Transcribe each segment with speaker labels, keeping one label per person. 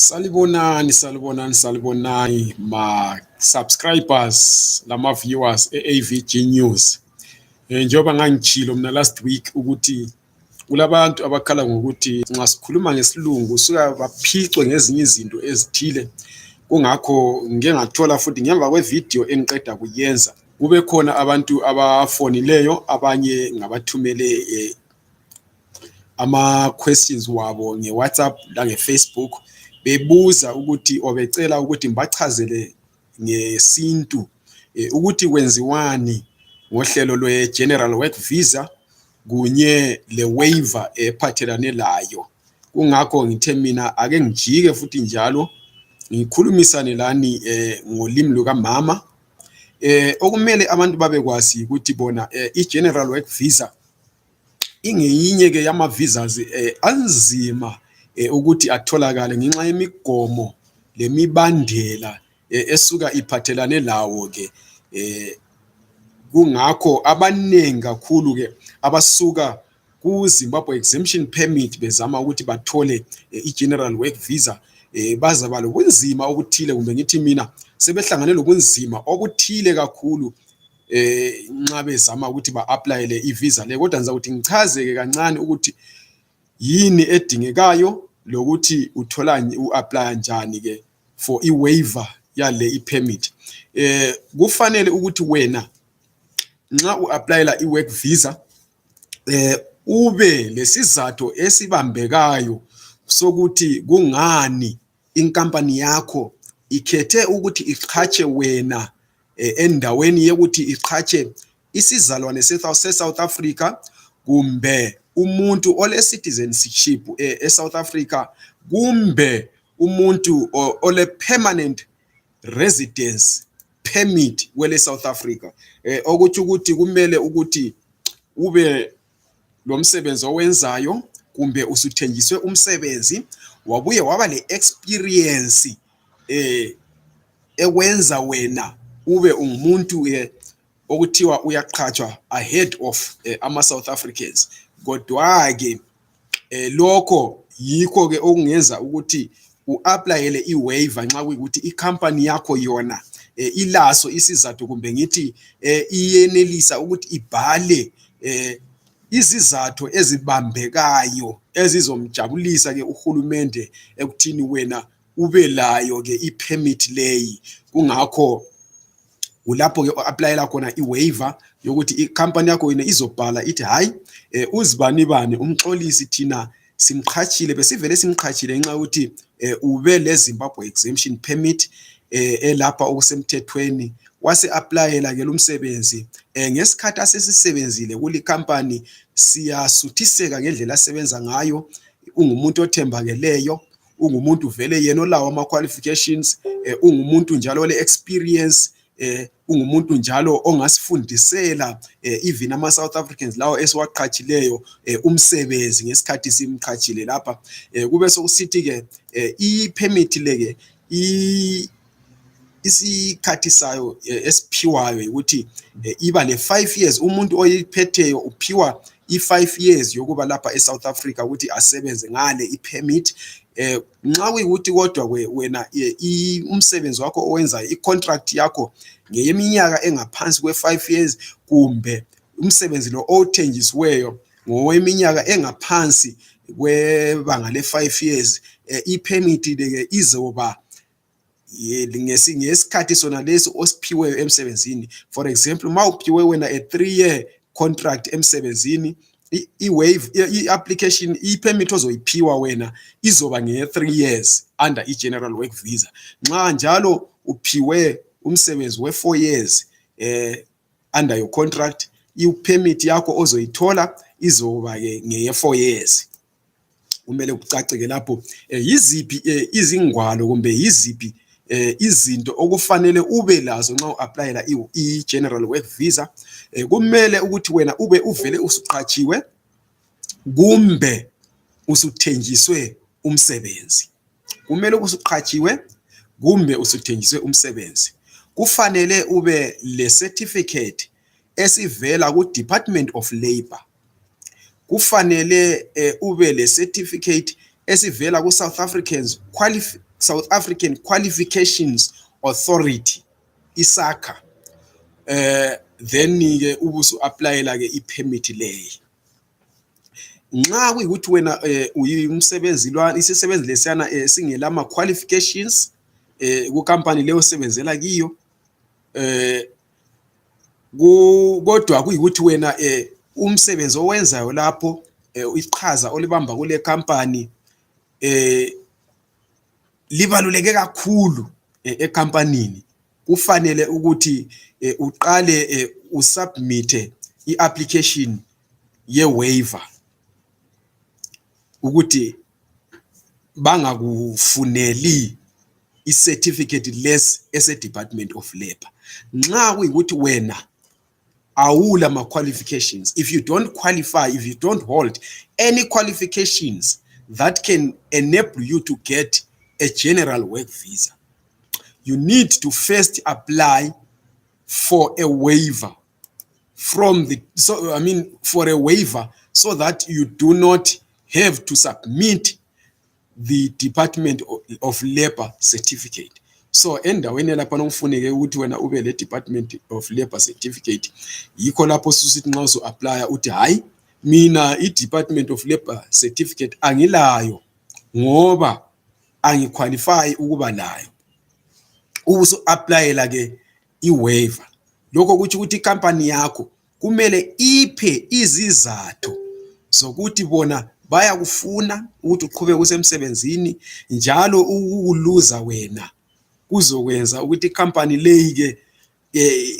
Speaker 1: Salibonani ma subscribers lama viewers eAVG News. Njengoba ngangichilo mina last week ukuthi kulabantu abakhala ngokuthi nxa sikhuluma ngesilungu suka baphicwe ngezinye izinto ezithile. Kungakho ngeke ngathola futhi ngemva kwevideo engiqeda kuyenza kube khona abantu abafonileyo, abanye ngabathumele ama questions wabo ngeWhatsApp la ngeFacebook bebuza ukuthi obecela ukuthi ngibachazele ngesintu ukuthi kwenziwani ngohlelo lweGeneral Work Visa kunye lewaiver ephathelane layo. Kungakho ngithe mina ake ngijike futhi njalo ngikhulumisane lani ngolimi lukaMama. Okumele abantu babekwazi ukuthi bona iGeneral Work Visa ingeyinye ke yama visas anzima ukuthi atholakale ngenxa yemigomo lemibandela esuka iphathelane lawo ke. Kungakho abanengi kakhulu ke abasuka ku Zimbabwe Exemption Permit bezama ukuthi bathole iGeneral Work Visa baza balobunzima obuthile, kumbe ngithi mina sebehlangane lobunzima obuthile kakhulu nxa bezama ukuthi ba-applyele ivisa le. Kodwa ngizakuthi ngichazeke kancane ukuthi yini edingekayo lokuthi uthola u-apply njani ke for i-waiver yale i-permit. Kufanele ukuthi wena nxa u-applyela i-work visa ube lesizathu esibambekayo sokuthi kungani inkampani yakho ikhethe ukuthi iqhatshe wena endaweni yokuthi iqhatshe isizalwane se-South Africa kumbe umuntu ole citizenship eSouth Africa kumbe umuntu ole permanent residence permit kwele South Africa. Okuthi ukuthi kumele ukuthi ube lo msebenzi owenzayo kumbe usuthenjiswe umsebenzi wabuye waba le experience ekwenza wena ube ungumuntu okuthiwa uyaqhatshwa ahead of ama South Africans. Kodwa ke lokho yikho ke okungenza ukuthi u-applyele i-waiver nxa kuyikuthi i-company yakho yona ilaso isizathu kumbe ngithi iyenelisa ukuthi ibhale izizathu ezibambekayo ezizomjabulisa ke uhulumende ekuthini wena ube layo ke i-permit leyi. Kungakho ulapho ke applyela khona i-waiver yokuthi i-company yakho yena izobhala ithi hayi uzibani bani umxolisi thina simqhatshile, besivele simqhatshile ngenxa ukuthi ube le Zimbabwe Exemption Permit elapha okusemthethweni wase-applyela ke lo msebenzi ngesikhathi asesisebenzile kuli company. Siyasuthiseka ngendlela asebenza ngayo, ungumuntu othembakeleyo, ungumuntu vele yena olawo ama qualifications, ungumuntu njalo le experience, ungumuntu njalo ongasifundisela even ama South Africans lawo esiwaqhatshileyo umsebenzi ngesikhathi simqhatshile lapha. Kube sokusithi ke i-permit leke isikhathi sayo esiphiwayo ukuthi iba le 5 years. Umuntu oyiphetheyo uphiwa i5 years yokuba lapha eSouth Africa ukuthi asebenze ngale i-permit. Nxa kuyikuthi kodwa wena umsebenzi wakho owenzayo i-contract yakho ngeyeminyaka engaphansi kwe5 years kumbe umsebenzi lo othenjisiweyo ngoweminyaka engaphansi kwebanga le5 years, i-permit leke izoba ngesikhathi sona lesi osiphiweyo emsebenzini. For example, mawuphiwe wena a 3-year contract emsebenzini, i-application i-permit ozoyiphiwa wena izoba nge-3 years under i-General Work Visa. Nxa njalo uphiwe umsebenzi we4 years under your contract, i-permit yakho ozoyithola izoba ngeye4 years. Kumele kucaceke lapho yiziphi izingwalo kumbe yiziphi izinto okufanele ube lazo nxa u-applyela i-General Work Visa. Kumele ukuthi wena ube uvele usuqhatshiwe kumbe usuthenjiswe umsebenzi. Kumele usuqhatshiwe kumbe usuthenjiswe umsebenzi. Kufanele ube le certificate esivela ku Department of Labor. Kufanele ube le certificate esivela ku South Africans South African Qualifications Authority, isakha, then ke ubusu applyela ke ipermit leyo. Nxa kuyikuthi wena uyimsebenzilwana isisebenzi lesiyana singela ama qualifications ku company leyo sebenzela kiyo, kodwa kuyikuthi wena umsebenzi owenzayo lapho iqhaza olibamba kule company libaluleke kakhulu ecompanyini, kufanele ukuthi uqale usubmit iapplication ye-waiver ukuthi bangakufuneli i-certificate less ese-Department of Labor. Nxa kuyikuthi wena awula ma qualifications, if you don't qualify, if you don't hold any qualifications that can enable you to get a general work visa, you need to first apply for a waiver for a waiver so that you do not have to submit the Department of Labor certificate. So endaweni lapha nokufuneke ukuthi wena ube le Department of Labor certificate, yikho lapho susithi nxa usu apply uthi hayi mina i-Department of Labor certificate angilayo ngoba angiqualify ukuba layo, ubusu applyela ke i-waiver. Lokho kuthi ukuthi company yakho kumele iphe izizathu zokuthi bona bayakufuna ukuthi uqhubeke kusemsebenzini, njalo ukuluza wena kuzokwenza ukuthi icompany leyi ke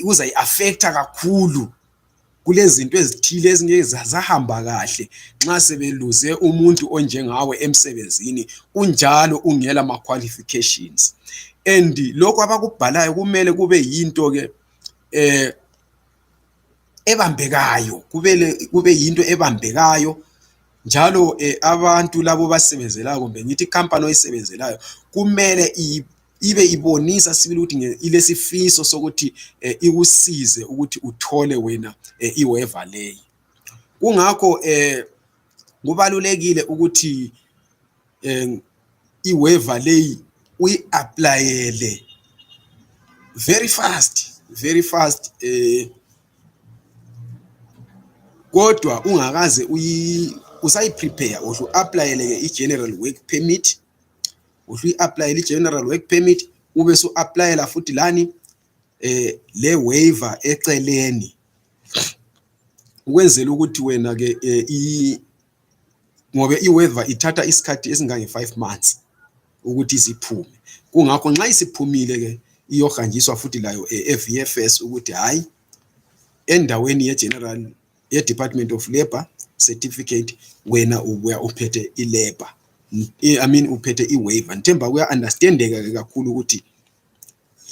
Speaker 1: uzayi-affecta kakhulu kulezinto ezithile ezingeke zahamba kahle nxa sebeluze umuntu onjengawe emsebenzini unjalo ungela ma qualifications. And lokho abakubhalayo kumele kube yinto ke ebambekayo, kube yinto ebambekayo, njalo abantu labo basebenzelayo kumbe ngithi company oyisebenzelayo kumele ibe ibonisa sibili ukuthi ilesifiso sokuthi ikusize ukuthi uthole wena iwaiver leyi. Kungakho kubalulekile ukuthi iwaiver leyi uyi-applyele very fast kodwa ungakaze usayi-prepare uhlu applyele ke i-general work permit, applyele i-general work permit ube su applyela futhi lani le waiver eceleni, ukwenzela ukuthi wena ke ngobe i-waiver ithatha isikhathi esingange 5 months ukuthi isiphume. Kungakho nxa isiphumile ke iyohanjiswa futhi layo e-VFS ukuthi hayi endaweni ye-Department of Labor certificate wena ubuya uphethe i-labor, uphethe i-waiver. Ngithemba kuya understandeka kakhulu ukuthi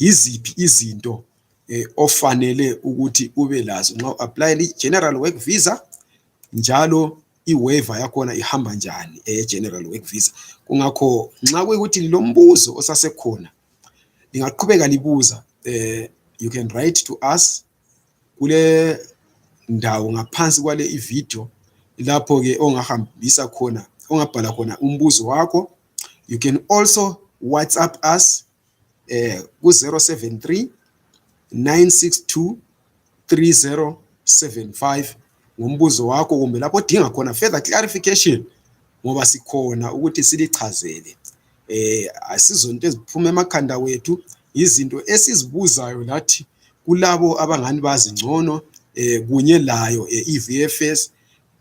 Speaker 1: yiziphi izinto ofanele ukuthi ube lazo nxa u-apply i-general work visa, njalo i-waiver yakhona ihamba njani general work visa. Kungakho nxa kuyikuthi lombuzo osasekhona lingaqhubeka libuza, you can write to us kule ndawo ngaphansi kwale i-video lapho ke ongahambisa khona, ongabhala khona umbuzo wakho. You can also WhatsApp us ku 073 962 3075 ngombuzo wakho kumbe lapho odinga khona further clarification, ngoba sikhona ukuthi silichazele. Asizonto eziphuma emakhanda wethu, izinto esizibuzayo lathi kulabo abangani bazi ngcono kunye layo i-VFS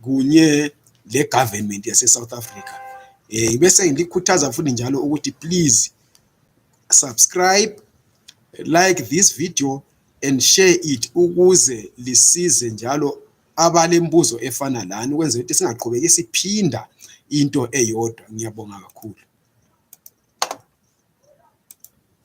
Speaker 1: kunye le government yase South Africa. Bese ngilikhuthaza futhi njalo ukuthi please subscribe, like this video and share it ukuze lisize njalo abalembuzo efana lani, ukwenza ukuthi singaqhubeki siphinda into eyodwa. Ngiyabonga kakhulu.